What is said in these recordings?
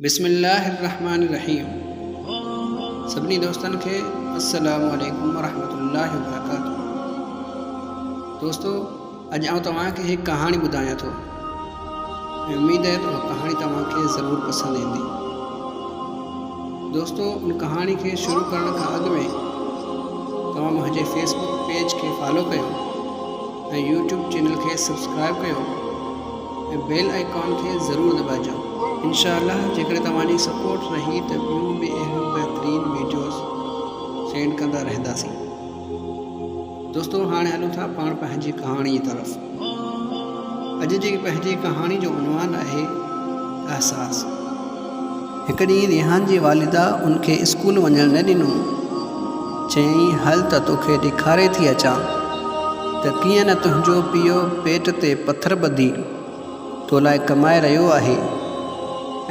بسم الله الرحمٰن الرحيم سڀني دوستن کي السلام عليڪم ورحمة الله وبرڪاته دوستو اڄ آئون توهان کي هڪ ڪهاڻي ٻڌايان ٿو ۽ اميد آهي ته اها ڪهاڻي توهان کي ضرور پسند ايندي دوستو ان ڪهاڻي کي شروع ڪرڻ کان اڳ ۾ توهان منهنجي فيسبڪ پيج کي فالو ڪيو ۽ يوٽيوب چينل کي سبسڪرائب ڪيو ۽ بيل آئيڪان کي ضرور دٻائجو. انشاء الله جيڪڏهن توهان جي سپورٽ رهي ته ٻيون به اهڙيون بهترين ويڊيوز سينڊ ڪندا رهنداسين. دوستو هاڻي هلون ٿا پاڻ پنهنجي ڪهاڻي جي طرف. اڄ جي پنهنجي ڪهاڻي جو عنوان آهي احساس. هڪ ڏينهن ريحان جي والده ان کي اسڪول وڃڻ نه ڏنو. چيائين هل ته توکي ڏيکاري ٿي اچان ته ڪيئن نه تنهنجو پيء پيٽ تي پٿر ٻڌي تو لاء ڪمائي رهيو آهي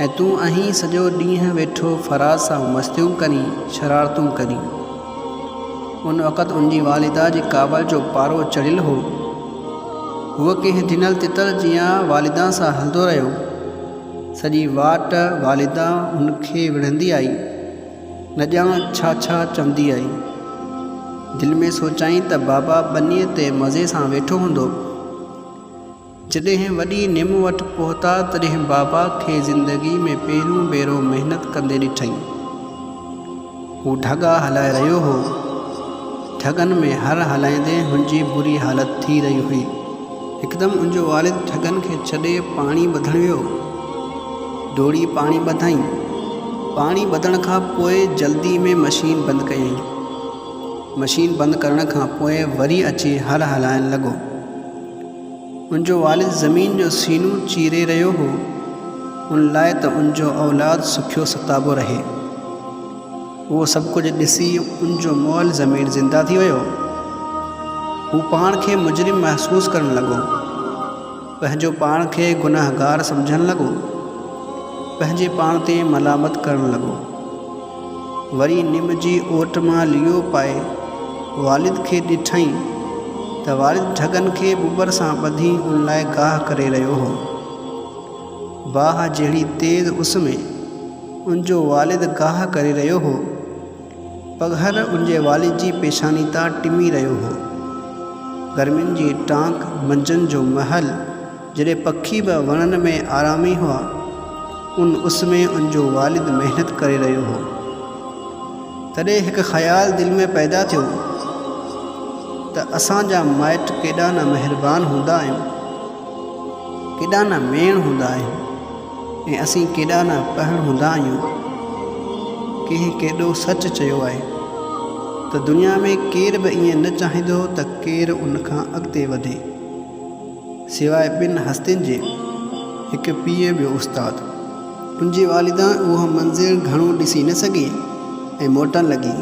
۽ تون آهين سڄو ڏينهن ويٺو فراز سان مستيون ڪرين شرارتون ڪرين. ان وقت ان جي والده جي ڪاوڙ جو پارو چڙهيل هو. هو ڪنهن ڊنل تتر جيان والده سان هلندو رهيو. سڄي واٽ والده هن کي وڙهندي آئي. نه ڄاڻ ڇا ڇا چوندي آئي. دل ۾ سوچيائين ته بابا ٻنيء تي مزي سان ويٺو هوندو. جڏهن وڏي نم وٽ پهتا تڏهن بابا کي زندگي ۾ پهريون ڀيرو محنت ڪندي ڏٺائين. هو ڍڳا هلائي رهيو هو. ڍڳن ۾ هر هلائيندي هن جي بري حالت ٿي رهي هئي. هڪدم ان جو والد ڍڳن کي ڇڏي پاڻي ٻڌڻ ويو. ڊوڙي پاڻي ٻڌائين. پاڻي ٻڌڻ کان پوء جلدي ۾ مشين بند ڪيائين. مشين بند ڪرڻ کان پوء وري اچي هر هلائڻ لڳو. ان جو والد زمين جو سينو چيري رهيو هو، ان لاء ته ان جو اولاد سکيو ستابو رهي. اهو سڀ ڪجهه ڏسي ان جو مئل ضمير زنده ٿي ويو. هو پاڻ کي مجرم محسوس ڪرڻ لڳو. پنهنجو پاڻ کي گنهگار سمجهڻ لڳو. پنهنجي پاڻ تي ملامت ڪرڻ لڳو. وري نم جي اوٽ مان ليئو پائي والد کي ڏٺائين ته والد ڍڳن کي ٻٻر سان ٻڌي ان لاء گاهه ڪري رهيو هو. باهه جهڙي تيز اس ۾ ان جو والد گاهه ڪري رهيو هو. پگهر ان جي والد جي پيشاني تان ٽمي رهيو هو. گرمين جي ٽانڪ منجهند جو مهل جڏهن پکي به وڻن ۾ آرامي هئا، ان اس ۾ ان جو والد محنت ڪري رهيو هو. تڏهن هڪ خيال دل ۾ پيدا ٿيو ته اسان جا مائٽ ڪيڏا نه مهربان هوندا آهن، ڪيڏا نه ميڻ هوندا آهن ۽ اسين ڪيڏا نه پهڻ هوندا آهيون. ڪنهن ڪيڏو سچ چيو آهي ته دنيا ۾ ڪير به ائين نه چاهيندو ته ڪير ان کان اڳتي وڌي. سواء ٻن هستين جي، هڪ پيء ٻيو استاد. ان جي والده اهو منظر گهڻو ڏسي نه سگهي ۽ موٽڻ لڳي.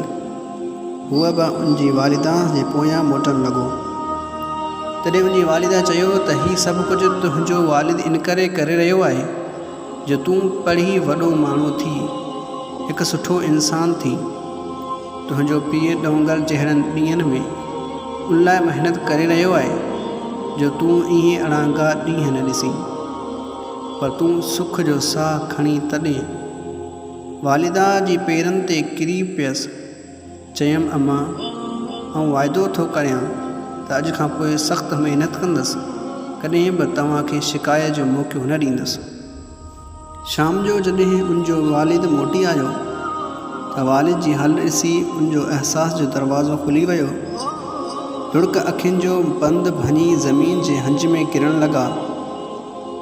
هو به ان جي والده جي پويان موٽڻ لڳو. تڏهن ان جي والده چيو ته هي سڀ ڪجهه تنهنجو والد انڪري ڪري رهيو آهي جو تون پڙهي وڏو ماڻهو ٿي، هڪ سٺو انسان ٿي. تنهنجو پيء ڏونگر جهڙن ڏينهن ۾ ان لاء محنت ڪري رهيو آهي جو تون اهي اڙانگا ڏينهن نه ڏسين، پر تون سک جو ساهه کڻين تڏهن. والده جي پيرن تي ڪري پيس. چيم، اما، آئون واعدو ٿو ڪريان ته اڄ کان پوء سخت محنت ڪندس، ڪڏهن به توهان کي شڪايت جو موقعو نه ڏيندس. شام جو جڏهن ان جو والد موٽي آيو ته والد جي حالت ڏسي ان جو احساس جو دروازو کلي ويو. لڙڪ اکين جو بند ڀڃي زمين جي هنج ۾ ڪرڻ لڳا.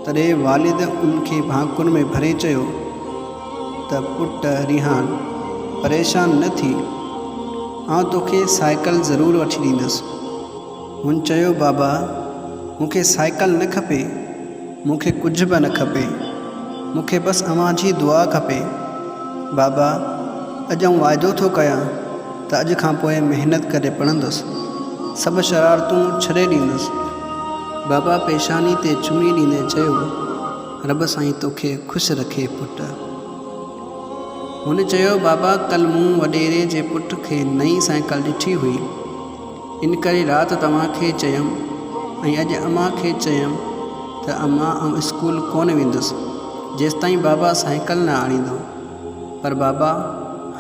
تڏهن والد ان کي ڀاڪر ۾ ڀري چيو ته پٽ ريحان پريشان نه ٿي، آئون توکي سائيڪل ضرور وٺي ڏيندس. هن چيو بابا مون کي سائيڪل نه کپي، مون کي ڪجهه به نه کپي، مون کي بس اوهان جي دعا کپي. بابا اڄ آئون واعدو ٿو ڪيان ته اڄ کان پوء محنت ڪري پڙهندس، سڀ شرارتون ڇڏي ڏيندس. بابا پيشاني تي چمي ڏيندي چيو رب سائين توکي خوش رکي پٽ. هن چيو بابا ڪل مون وڏيري جي پٽ کي نئين سائيڪل ڏٺي هئي. ان ڪري رات توهان کي چيم ۽ اڄ امان کي چيم ته امان آئون اسڪول ڪونه ويندس. جيستائين بابا سائيڪل نه آڻيندو. پر بابا،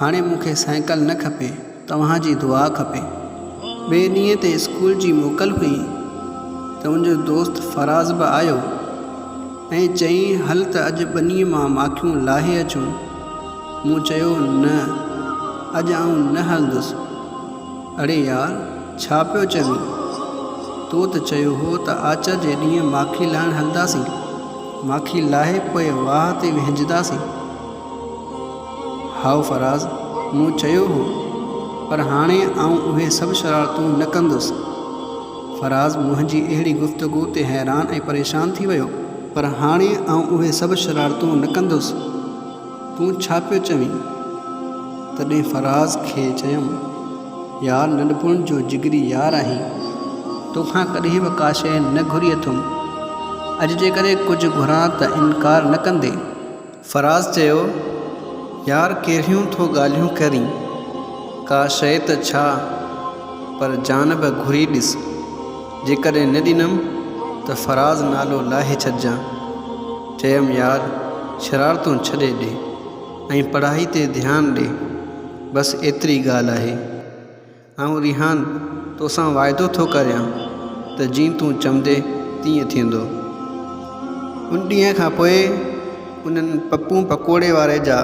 هاڻي مون کي سائيڪل نه کپي، توهان جي دعا کپي. ٻئي ڏينهن تي اسڪول جي موڪل هئي ته ان جو دوست فراز به آيو ۽ چيائين هل ته اڄ ٻنيء مان ماکيون لاهي اچون. مون چيو نه، اڄ آئون نه هلندس. اڙي يار، ڇا پيو چوين؟ تو ته چيو هو ته آچر جي ڏينهن ماکي لاهڻ هلنداسين. ماکي لاهي پوء واهه تي وهنجنداسين. هائو فراز، مون چيو هو، پر هاڻي آئون اهي سڀ شرارتون نه ڪندس. فراز منهنجي اهڙي گفتگو تي حيران ۽ پريشان ٿي ويو. پر هاڻي آئون اهي سڀ شرارتون نه ڪندس. تون ڇا پيو چوين؟ تڏهن فراز کي چيم، يار ننڍپڻ جو جگري يار آهين، توکان ڪڏهن به ڪا شيء نه گهري اٿم. اڄ جيڪڏهن ڪجهه گهران ته انڪار نه ڪندين؟ فراز چيو، يار ڪهڙيون ٿو ڳالهيون ڪرين، ڪا شيء ته ڇا، پر جان به گهري ڏس، جيڪڏهن نه ڏنم ته فراز نالو لاهي ڇڏجان. چيم، يار شرارتون ڇڏي ڏي ۽ پڙهائي تي ڌيان ڏي، بس ايتري ڳالهه آهي. آئون ريحان توسان واعدو ٿو ڪريان ته جيئن تون چوندين تيئن ٿيندو. ان ڏينهن کان پوء انهن پپون پڪوڙي واري جا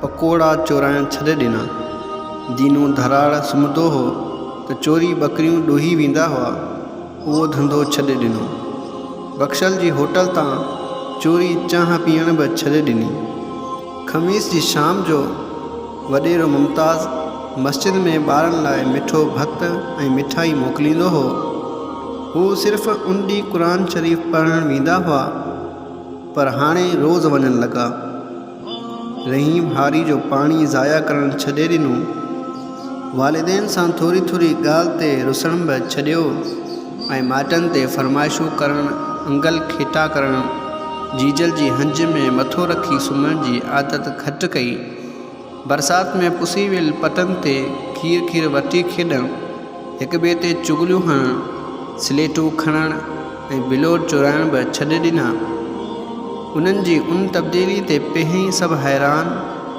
پڪوڙا چورائڻ ڇڏي ڏنا. دينو ڌراڙ سمهندو هو ته چوري ٻڪريون ڏوهي ويندا هئا، اهو ڌنڌو ڇڏي ڏنو. بخشل جي هوٽل تان چوري چانهه پيئڻ به ڇڏي ڏني. خميس جي شام جو وڏيرو ممتاز مسجد ۾ ٻارن لاء مٺو ڀت ۽ مٺائي موڪليندو هو. هو صرف ان ڏينهن قرآن شريف پڙهڻ ويندا هئا، پر هاڻي روز وڃڻ لڳا. رحيم هاري جو پاڻي ضايع ڪرڻ ڇڏي ڏنو. والدين سان ٿوري ٿوري ڳالهه تي رسڻ به ڇڏيو ۽ مائٽن تي فرمائشون ڪرڻ، انگل کيٽا ڪرڻ، جيجل جي هنج ۾ مٿو رکي سمهڻ جي عادت گهٽ ڪئي. برسات ۾ پسي ويل پٽن تي کير کير وٽي کيڏڻ، هڪ ٻئي تي چغليون هڻڻ، سليٽون کڻڻ ۽ بلور چورائڻ به ڇڏي ڏنا. انهن جي ان تبديلي تي پهرين سڀ حيران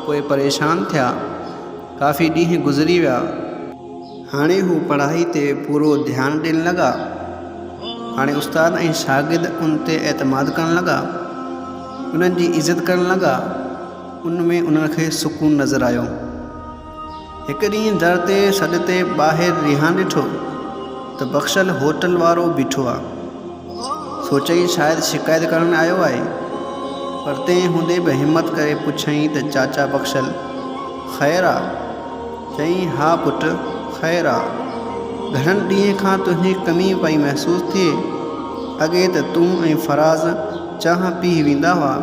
پوء پريشان ٿيا. ڪافي ڏينهن گذري ويا. هاڻي هو پڙهائي تي پورو ڌيان ڏيڻ لڳا. هاڻي استاد ۽ شاگرد ان تي اعتماد ڪرڻ لڳا. انهن جي عزت ڪرڻ لڳا. ان ۾ انهن کي سڪون نظر آيو. هڪ ڏينهن در تي سڏ تي ٻاهر ريحان ڏٺو ته بخشل هوٽل وارو بيٺو آ. سوچيائين شايد شڪايت ڪرڻ آيو آهي. پر تنهن هوندي به همت ڪري پڇيائين ته چاچا بخشل خير آ؟ چيائين ها پٽ خير آ. گهڻن ڏينهن کان تنهنجي ڪمي پئي محسوس ٿئي. اڳي ته تون ۽ فراز چانهه پي ويندا هئا.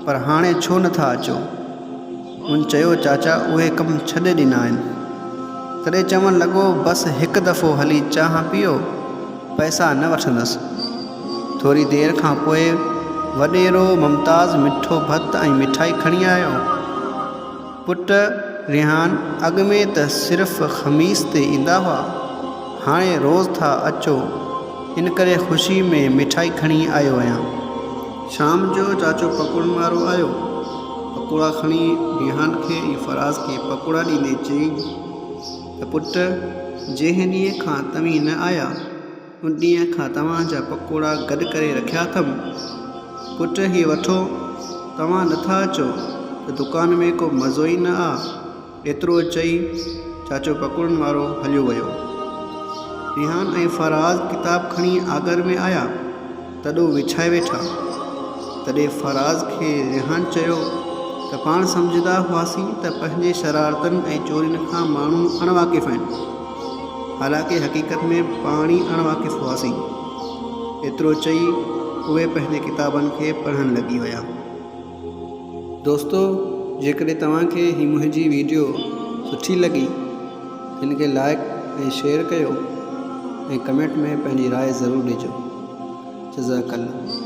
پر هاڻي ڇو نه ٿا اچو؟ هن چيو، چاچا اهي ڪم ڇڏي ڏنا آهن. تڏهن چوڻ لڳو، بس هڪ دفعو هلي چانهه پيئو، پئسا نه وٺندس. ٿوري دير کان پوء وڏيرو ممتاز مٺو ڀت ۽ مٺائي کڻي آيو. پٽ ريحان اڳ ۾ ته صرف خميس تي ايندا هئا، هاڻي روز ٿا اچو، ان ڪري خوشي ۾ مٺائي کڻي آيو آهيان. شام جو چاچو پڪوڙن وارو آيو. پڪوڙا کڻي ريحان کي ۽ فراز کي پڪوڙا ڏيندي چيائين ته پٽ جنهن ڏينهن کان توهين نه آيا، ان ڏينهن کان توهان جا پڪوڙا گڏ ڪري رکيا اٿم. پٽ هي وٺو، توهان نٿا اچو ته دڪان ۾ ڪو مزو ئي نه آ. ايترو چئي چاچو پڪوڙن وارو هليو ويو. ريحان ۽ فراز ڪتاب کڻي آڳر ۾ آيا. تڏو وڇائي ويٺا. تڏهن فراز کي ريحان چيو ته پاڻ سمجهندا هئاسين ته پنهنجي شرارتن ۽ چورين کان ماڻهو اڻ واقف آهن. حالانڪه حقيقت ۾ پاڻ ئي اڻ واقف هئاسين. ايترو چئي اهي پنهنجي ڪتابن کي پڙهڻ لڳي ويا. دوستو جيڪڏهن توهان کي هي منهنجي ويڊيو سٺي لڳي هن کي لائڪ ۽ شيئر ڪيو ۽ ڪمينٽ ۾ پنهنجي راء ضرور ڏجو جزاڪ الله.